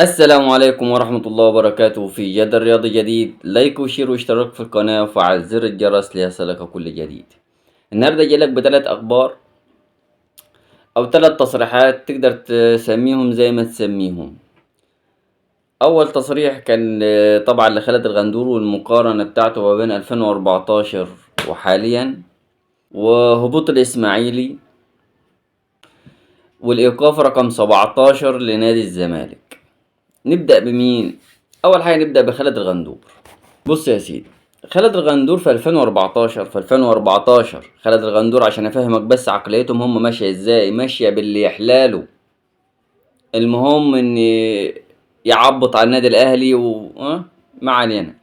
السلام عليكم ورحمة الله وبركاته. في جدل رياضي جديد، like و share واشتراك في القناة وفعل زر الجرس ليصلك كل جديد. النهاردة جاي لك بثلاث أخبار أو ثلاث تصريحات تقدر تسميهم زي ما تسميهم. أول تصريح كان طبعا لخالد الغندور والمقارنة بتاعته ما بين 2014 وحاليا، وهبوط الإسماعيلي، والإيقاف رقم 17 لنادي الزمالك. نبدأ بمين؟ أول حاجة نبدأ بخالد الغندور. بص يا سيدي، خالد الغندور في 2014، في 2014 خالد الغندور عشان أفهمك بس عقليتهم هم ماشية إزاي، ماشية باللي يحلاله، المهم إن يعبط على النادي الأهلي و ما علينا.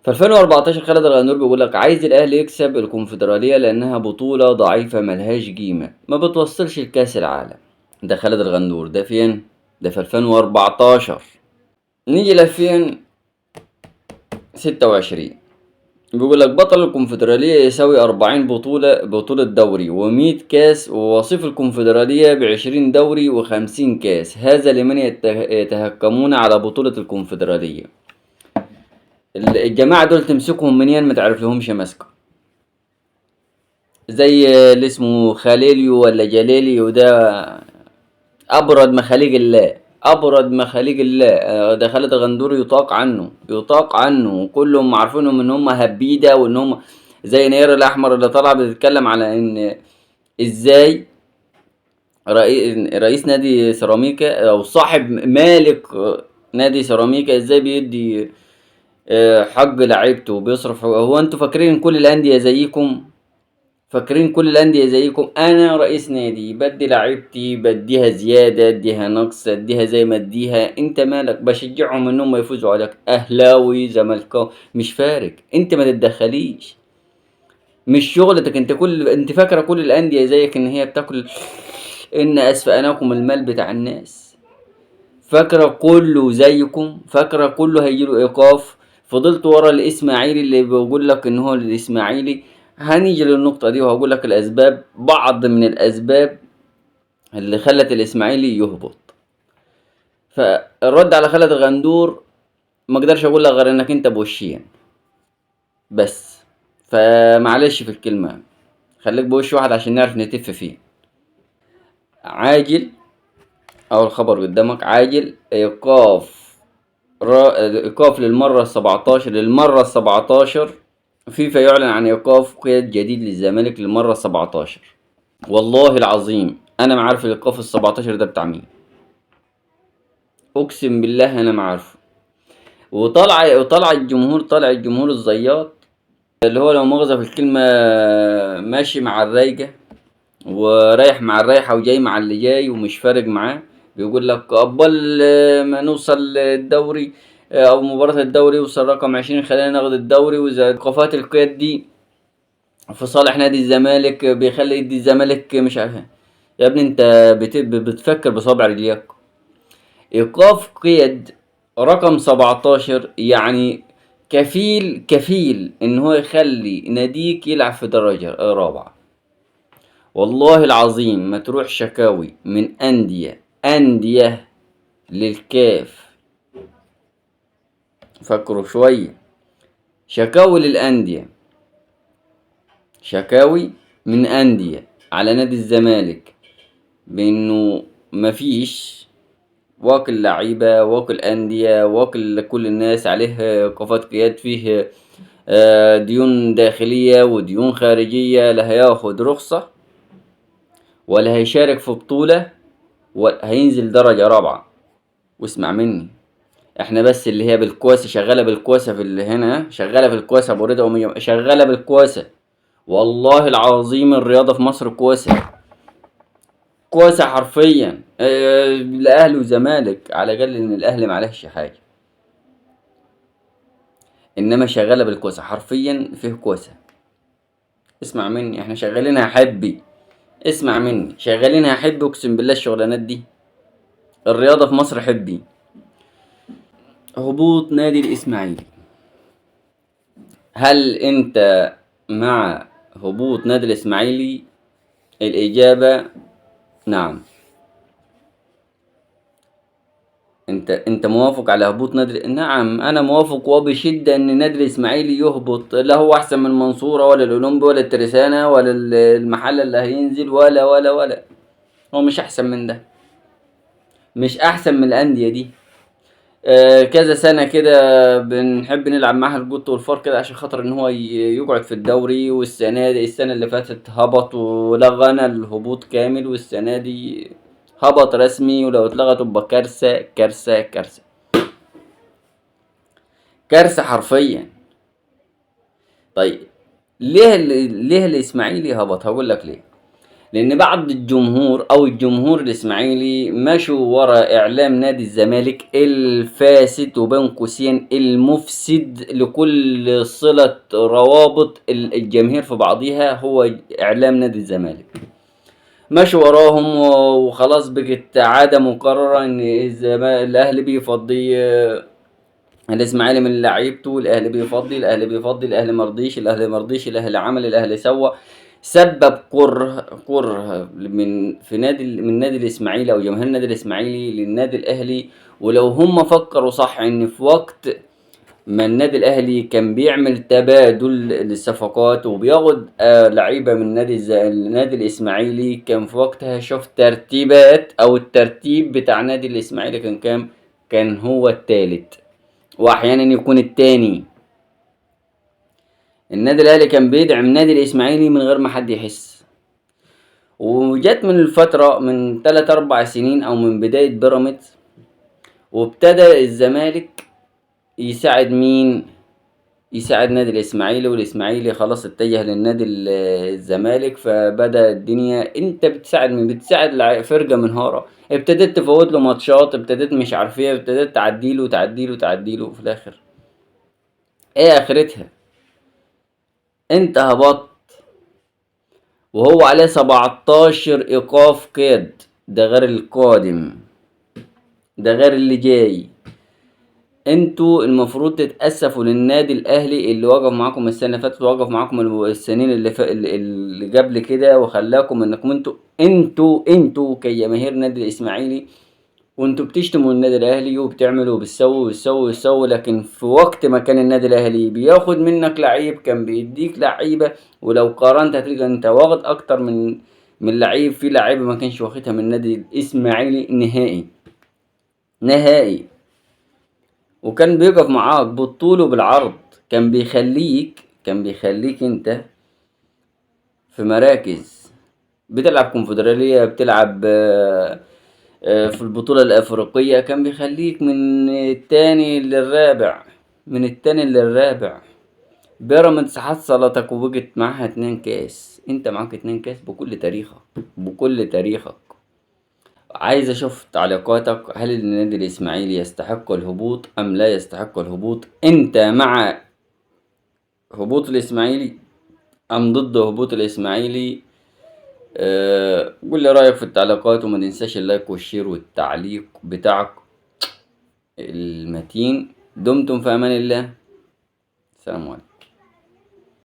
في 2014 خالد الغندور بيقول لك عايز الأهلي يكسب الكونفدرالية لأنها بطولة ضعيفة ملهاش قيمة، ما بتوصلش لكأس العالم. ده خالد الغندور، ده فين؟ ده في 2014. نيجي ل 2026 بيقول لك بطل الكونفدرالية يساوي 40 بطولة دوري ومية كاس، ووصيف الكونفدرالية ب20 دوري و50 كاس، هذا لمن يتهكمون على بطولة الكونفدرالية. الجماعة دول تمسكهم منين ما تعرف لهمش مسكة، زي اللي اسمه خليليو ولا جليليو، ده أبرد مخاليق الله، أبرد مخاليق الله. ده خالد الغندور يطاق عنه، يطاق عنه، وكلهم عارفينهم إن هم هبيدة، وإن هم زي نير الأحمر اللي طلع بتتكلم على إن إزاي رئيس نادي سيراميكا أو صاحب مالك نادي سيراميكا إزاي بيدي حق لعيبته وبيصرف. هو انتوا فاكرين كل الأندية زيكم؟ فاكرين كل الأندية زيكم؟ أنا رئيس نادي بدي لعيبتي، بديها زيادة، اديها نقص، اديها زي ما اديها، انت مالك؟ بشجعهم انهم يفوزوا عليك، اهلاوي زملكاوي مش فارق، انت ما تتدخليش، مش شغلتك. انت فاكرة كل الأندية زيك ان هي بتاكل ان اسفأناكم المال بتاع الناس؟ فاكرة كله زيكم؟ فاكرة كله هيجيله ايقاف؟ فضلت ورا الاسماعيلي اللي بيقول لك ان هو الاسماعيلي. هنيجي للنقطة دي وهقول لك الأسباب، بعض من الأسباب اللي خلت الإسماعيلي يهبط. فالرد على خالد الغندور ما اقدرش اقول لك غير انك انت بوشين بس، فمعلش في الكلمة، خليك بوش واحد عشان نعرف نتف فيه. عاجل، او الخبر قدامك، عاجل ايقاف للمرة السبعتاشر، للمرة السبعتاشر فيفا يعلن عن ايقاف قيد جديد للزمالك للمرة السبعتاشر. والله العظيم انا ما عارف الايقاف السبعتاشر ده بتاع مين، اقسم بالله انا ما عارفه. وطلع الجمهور، طلع الجمهور الزياط اللي هو لو مؤاخذة في الكلمة ماشي مع الرايقة ورايح مع الرايحة وجاي مع اللي جاي ومش فارق معاه، بيقول لك قبل ما نوصل الدوري او مباراة الدوري وصل رقم 20 خلينا ناخد الدوري. واذا ايقافات القيد دي في صالح نادي الزمالك بيخلي يدي الزمالك مش عارف إيه. يا ابني انت بتفكر بصابع رجليك. ايقاف قيد رقم 17 يعني كفيل ان هو يخلي ناديك يلعب في درجة رابعة. والله العظيم ما تروح شكاوي من أندية للكاف، فكروا شوية، شكاوي للأندية، شكاوي من أندية على نادي الزمالك بأنه مفيش واكل لعيبة، واكل أندية، واكل كل الناس، عليه إيقافات قياد، فيه ديون داخلية وديون خارجية، لا هياخد رخصة ولا هيشارك في بطولة وهينزل درجة رابعة. واسمع مني، احنا بس اللي هي بالكواسة، شغالة بالكواسة في اللي هنا، شغالة في الكواسة ابو رضا ومية، شغالة بالكواسة. والله العظيم الرياضة في مصر كواسة، كواسة حرفيا. الأهلي وزمالك على الأقل إن الأهلي معلهش حاجة، إنما شغالة بالكواسة حرفيا، فيه كواسة. اسمع مني، احنا شغالينها حبي، اسمع مني، شغالينها حبي، اقسم بالله الشغلانات دي الرياضة في مصر حبي. هبوط نادي الإسماعيلي، هل أنت مع هبوط نادي الإسماعيلي؟ الإجابة نعم. انت موافق على هبوط نادي؟ نعم انا موافق وبشدة ان نادي الاسماعيلي يهبط. لا هو احسن من المنصورة ولا الاولمبي ولا الترسانه ولا المحلة اللي هينزل ولا ولا ولا، هو مش احسن من ده، مش احسن من الاندية دي. كذا سنة كده بنحب نلعب معاها الجوت والفار كده عشان خاطر ان هو يقعد في الدوري. والسنة دي، السنة اللي فاتت هبط ولغنا الهبوط كامل، والسنة دي هبط رسمي، ولو اتلغى تبقى كارثة كارثة كارثة كارثة حرفيا. طيب ليه الاسماعيلي هبط؟ هقول لك ليه. لان بعض الجمهور او الجمهور الاسماعيلي مشوا ورا اعلام نادي الزمالك الفاسد وبين قوسين المفسد لكل صلة روابط الجماهير في بعضيها، هو اعلام نادي الزمالك. مشوا وراهم وخلاص بقت عادة مقررة ان الاهلي بيفضي الاسماعيلي من لعيبته، الاهلي بيفضي، الاهلي بيفضي، الاهلي مرضيش، الاهلي مرضيش، الاهلي عمل، الاهلي سوى. سبب كره من في نادي من نادي الاسماعيلي او جماهير النادي الاسماعيلي للنادي الاهلي. ولو هم فكروا صح ان في وقت ما النادي الاهلي كان بيعمل تبادل للصفقات وبياخد لعيبة من النادي الاسماعيلي، كان في وقتها شوف ترتيبات او الترتيب بتاع نادي الاسماعيلي كان كام؟ كان هو الثالث واحيانا يكون الثاني. النادي الاهلي كان بيدعم نادي الاسماعيلي من غير ما حد يحس. وجت من الفترة من 3-4 سنين او من بداية بيراميدز، وابتدى الزمالك يساعد مين؟ يساعد نادي الاسماعيلي، والاسماعيلي خلاص اتجه للنادي الزمالك. فبدا الدنيا انت بتساعد مين؟ بتساعد فرقه منهاره، ابتديت تفوت له ماتشات، ابتديت مش عارف ايه، ابتديت تعديله تعديله تعديله، في الاخر ايه اخرتها؟ انت هبطت وهو عليه 17 ايقاف قيد، ده غير القادم، ده غير اللي جاي. انتوا المفروض تتأسفوا للنادي الاهلي اللي وقف معاكم السنة اللي فاتت، ووقف معاكم السنين اللي قبل كده، وخلاكم انكم انتوا انتوا انتوا كجماهير نادي الاسماعيلي وانتوا بتشتموا النادي الاهلي وبتعملوا وبتسووا وبتسووا وبتسووا. لكن في وقت ما كان النادي الاهلي بياخد منك لعيب كان بيديك لعيبة، ولو قارنت هتلقى انت واخد اكتر من لعيب، في لعيبة ما كانش واخدها من النادي الاسماعيلي نهائي نهائي، وكان بيقف معاك بالطول وبالعرض، كان بيخليك انت في مراكز بتلعب كونفدرالية، بتلعب في البطولة الأفريقية، كان بيخليك من التاني للرابع، من التاني للرابع. بيراميدز حصلتك وبقت معاها 2 كاس، انت معاك 2 كاس بكل تاريخك، بكل تاريخك. عايز اشوف تعليقاتك، هل النادي الاسماعيلي يستحق الهبوط ام لا يستحق الهبوط؟ انت مع هبوط الاسماعيلي ام ضد هبوط الاسماعيلي؟ قول لي رايك في التعليقات، وما تنساش ال like وال share والتعليق بتاعك المتين. دمتم في امان الله، السلام عليكم.